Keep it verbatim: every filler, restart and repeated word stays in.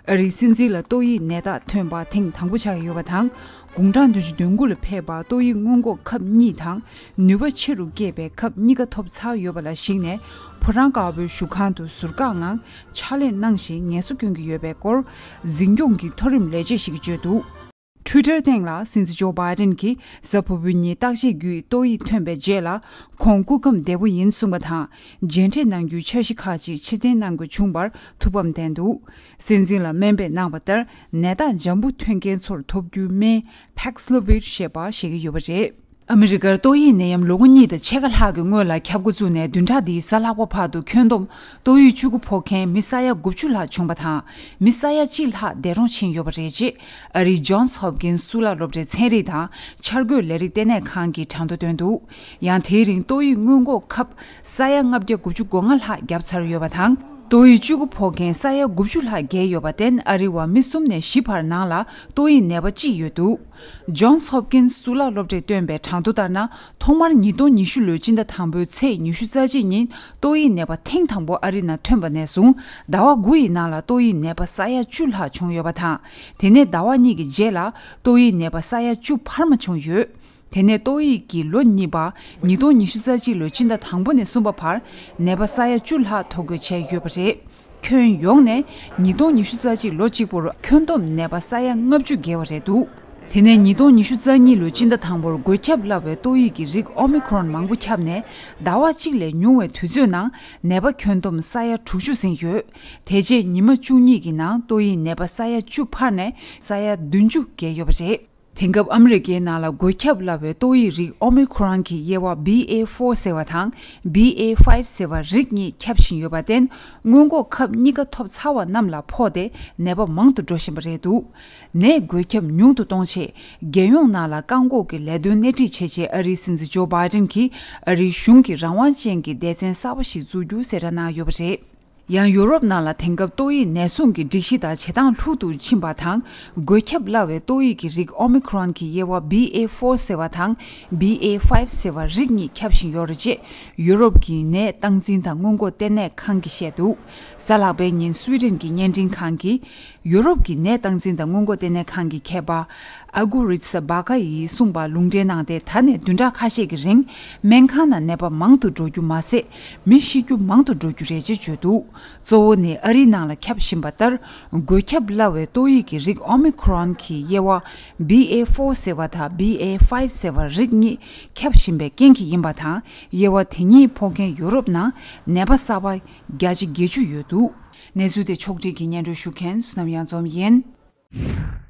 ཨ་རིའི་སྲིད་འཛིན་ལ་ཏོག་དབྱིབས་ནད་རྟགས་ཐོན་པ་ཐེངས་དང་པོ་ཆགས་ཡོད་པ་དང་། དགུང་གྲངས་བདུན་ཅུ་དོན་དགུ་ལ་ཕེབས་པར་ཏོག་དབྱིབས་སྔོན་འགོག་ཁབ་གཉིས་དང་། ནུས་པ་ཆེ་རུ་བསྐྱེད་པའི་ཁབ་གཉིས་ཀ་ཐོབ་ཚར་ཡོད་པ་ལ་གཞིགས་ནས། ཕོ་བྲང་དཀར་པོའི་བཞུགས་ཁང་དུ་ཟུར་བཀག་ངང་ཕྱག་ལས་གནང་བཞིན་ངལ་གསོ་སྐྱོན་གྱི་ཡོད་པའི་སྐོར། འཛིན་སྐྱོང་གི་མཐོ་རིམ་ལས་བྱེད་ཞིག་གིས་བརྗོད་འདུག Twitter་སྟེང་ལ་སྲིད་འཛིན་ཇོ་བྷའི་ཏན་གྱིས་གཟའ་ཕུར་བུ་ཉིན་བརྟག་དཔྱད་བརྒྱུད་ཏོག་དབྱིབས་ཐོན་པའི་རྗེས་ལ། ཁོང་སྐུ་ཁམས་བདེ་པོ་ཡིན་གསུངས་པ་དང་། མཇལ་འཕྲད་གནང་རྒྱུའི་འཆར་གཞི་ཁག་ཅིག་ཕྱིར་འཐེན་གནང་དགོས་བྱུང་བར་ཐུགས་ཕམ་བསྟན་འདུག་སྲིད་འཛིན་ལ་སྨན་པས་གནང་བ་ལྟར། ནད་རྟགས་འཇམ་པོ་ཐོན་མཁན་ཚོར་ཐོབ་རྒྱུའི་སྨན་Paxlovid་ཞེས་པ་བཞེས་ཀྱི་ཡོད་པ་རེད། ཨ་མི་རི་ཀར་ཏོག་དབྱིབས་ནད་ཡམས་ལོ་ངོ་གཉིས་དང་ཕྱེད་ཀ་ལྷག་གི་སྔོན་ལ་ཁྱབ་འགོ་བཙུགས་ནས་བདུན་ཕྲག་འདིའི་གཟའ་ལྷག་པ་བར་དུ་ཁྱོན་བསྡོམས་ཏོག་དབྱིབས་བཅུ་དགུ་ཕོག་མཁན་མི་ས་ཡ་དགུ་བཅུ་ལྷག་བྱུང་བ་དང་། མི་ས་ཡ་གཅིག་ལྷག་འདས་གྲོངས་ཕྱིན་ཡོད་པ་རེད། ཅེས་ཨ་རིའི་Johns Hopkins་གཙུག་ལག་སློབ་གྲྭའི་ཚན་རིག་དང་འཆར་འགོད་ལས་རིགས་ལྟེ་གནས་ཁང་གིས་གྲངས་ཐོ་བཏོན་འདུག་ཡང་དེའི་རིང་ཏོག་དབྱིབས་སྔོན་འགོག་ཁབ་ས་ཡ་ལྔ་བརྒྱ་དགུ་བཅུ་གོ་ལྔ་ལྷག་བརྒྱབ་ཚར་ཡོད་པ་དང་། ཏོག་དབྱིབས་བཅུ་དགུ་ཕོག་མཁན་ས་ཡ་དགུ་བཅུ་ལྷག་བརྒལ་ཡོད་པར་བརྟེན། ཨ་རི་བ་མི་གསུམ་ནས་བཞི་བར་ནང་ལ་ཏོག་དབྱིབས་ནད་པ་གཅིག་ཡོད་འདུག Johns Hopkins་གཙུག་ལག་སློབ་གྲྭས་བཏོན་པའི་གྲངས་ཐོ་ལྟར་ན། ཐོག་མར་ཉིས་སྟོང་ཉི་ཤུ་ལོའི་སྤྱི་ཟླ་དང་པོའི་ཚེས་ཉི་ཤུ་རྩ་གཅིག་ཉིན་ཏོག་དབྱིབས་ནད་པ་ཐེངས་དང་པོ་ཨ་རི་ནང་ཐོན་པ་ནས་བཟུང་ཟླ་བ་དགུ་ཡི་ནང་ལ་ཏོག་དབྱིབས་ནད་པ་ས་ཡ་བཅུ་ལྷག་བྱུང་ཡོད་པ་དང་། དེ་ནས་ཟླ་བ་གཉིས་ཀྱི་རྗེས་ལ་ཏོག་དབྱིབས་ནད་པ་ས་ཡ་བཅུ་འཕར་མ་བྱུང་ཡོད། དེ་ནས་ཏོག་དབྱིབས་ཀྱི་ལོ་གཉིས་པ། ཉིས་སྟོང་ཉི་ཤུ་རྩ་གཅིག་ལོའི་སྤྱི་ཟླ་དང་པོ་ནས་གསུམ་པ་བར་ནད་པ་ས་ཡ་བཅུ་ལྷག་ཐོ་འགོད་བྱས་ཡོད་པ་རེད། ཁྱོན་ཡོངས་ནས་ཉིས་སྟོང་ཉི་ཤུ་རྩ་གཅིག་ལོ་གཅིག་པུར་ཁྱོན་བསྡོམས་ནད་པ་ས་ཡ་ལྔ་བཅུ་བརྒལ་བ་རེད་འདུག་དེ་ནས་ཉིས་སྟོང་ཉི་ཤུ་རྩ་གཉིས་ལོའི་སྤྱི་ཟླ་དང་པོར་འགོས་ཁྱབ་སླ་བའི་ཏོག་དབྱིབས་ཀྱི་རིགས་ཨོ་མི་ཁོ་རོན་མང་པོ་ཁྱབ་ནས། ཟླ་བ་གཅིག་ལས་ཉུང་བའི་དུས་ཚོད་ནང་ནད་པ་ཁྱོན་བསྡོམས་ས་ཡ་དྲུག་ཅུ་ཟིན་ཡོད། དེ་རྗེས་ཉི་མ་བཅུ་གཉིས་ཀྱི་ནང་ཏོག་དབྱིབས་ནད་པ་ས་ཡ་བཅུ་འཕར་ནས་ས་ཡ་བདུན་ཅུ་བརྒལ་ཡོད་པ་རེད། དེང་སྐབས་ཨ་མི་རི་ཀའི་ནང་ལ་འགོས་ཁྱབ་སླ་བའི་ཏོག་དབྱིབས་རིགས་ཨོ་མི་ཁོ་རོན་གྱི་དབྱེ་བ་བྷི་ཨེ་ཕོར་ཟེར་བ་དང་བྷི་ཨེ་ཕའིབ་ཟེར་བ་རིགས་གཉིས་ཁྱབ་བཞིན་ཡོད་པར་བརྟེན། སྔོན་འགོག་ཁབ་གཉིས་ཀ་ཐོབ་ཚར་བ་རྣམས་ལ་ཕོག་སྟེ་ནད་པ་མང་དུ་འགྲོ་བཞིན་པ་རེད་འདུག་ནད་འགོས་ཁྱབ་ཉུང་དུ་གཏོང་ཆེད། རྒྱལ་ཡོངས་ནང་ལ་བཀག་འགོག་གི་ལས་དོན་སྣེ་ཁྲིད་བྱེད་ཆེད་ཨ་རིའི་སྲིད་འཛིན་ཇོ་བྷའི་ཏན་གྱིས་ཨ་རིའི་གཞུང་གི་རང་དབང་ཅན་གྱི་སྡེ་ཚན་གསར་པ་ཞིག་བཙུགས་རྒྱུ་གསལ་བསྒྲགས་གནང་ཡོད་པ་རེད། ཡང་ཡུ་རོབ་ནང་ལ་དེང་སྐབས་ཏོག་དབྱིབས་ནད་སྲུང་གི་སྒྲིག་གཞི་དང་བྱེད་སྟངས་ལྷུག་ཏུ་ཕྱིན་པ་དང་། འགོས་ཁྱབ་སླ་བའི་ཏོག་དབྱིབས་ཀྱི་རིགས་ཨོ་མི་ཁོ་རོན་གྱི་དབྱེ་བ་བྷི་ཨེ་ཕོར་ཟེར་བ་དང་བྷི་ཨེ་ཕའིབ་ཟེར་བ་རིགས་གཉིས་ཁྱབ་བཞིན་ཡོད་རེད། ཅེས་ཡུ་རོབ་ཀྱི་ནད་སྟངས་འཛིན་དང་སྔོན་འགོག་ལྟེ་གནས་ཁང་གིས་བཤད་འདུག་གཟའ་ལྷག་པའི་ཉིན་སུའེ་ཏེན་གྱི་བརྙན་འཕྲིན་ཁང་གིས། ཡུ་རོབ་ཀྱི་ནད་སྟངས་འཛིན་དང་སྔོན་འགོག་ལྟེ་གནས་ཁང་གི་མཁས་པ་ཨ་གུ་རི་ཚ་བྷ་ཀ་ཡིས་གསུངས་པ་ལུང་འདྲེན་གནང་སྟེ། ད་ནས་བདུན་ཕྲག་ཁ་ཤས་ཀྱི་རིང་སྨན་ཁང་ནང་ནད་པ་མང་དུ་འགྲོ་རྒྱུ་མ་ཟད། མི་ཤི་རྒྱུ་མང་དུ་འགྲོ་རྒྱུ་རེད་ཅེས་བརྗོད་འདུག་གཙོ་བོ་ནི་ཨ་རིའི་ནང་ལ་ཁྱབ་བཞིན་པ་ལྟར། འགོས་ཁྱབ་སླ་བའི་ཏོག་དབྱིབས་ཀྱི་རིགས་ཨོ་མི་ཁོ་རོན་གྱི་དབྱེ་བ་བྷི་ཨེ་ཕོར་ཟེར་བ་དང་བྷི་ཨེ་ཕའིབ་ཟེར་བ་རིགས་གཉིས་ཁྱབ་བཞིན་པའི་རྐྱེན་གྱིས་ཡིན་པ་དང་། དབྱེ་བ་དེ་གཉིས་ཕོག་མཁན་ཡུ་རོབ་ནང་ནད་པ་གསར་པ་བརྒྱ་ཆ་བརྒྱད་ཅུ་ཡོད་འདུག་གནས་ཚུལ་དེ་ཕྱོགས་སྒྲིག་གིས་སྙན་སྒྲོན་ཞུ་མཁན་བསོད་ནམས་གཡང་འཛོམས་ཡིན།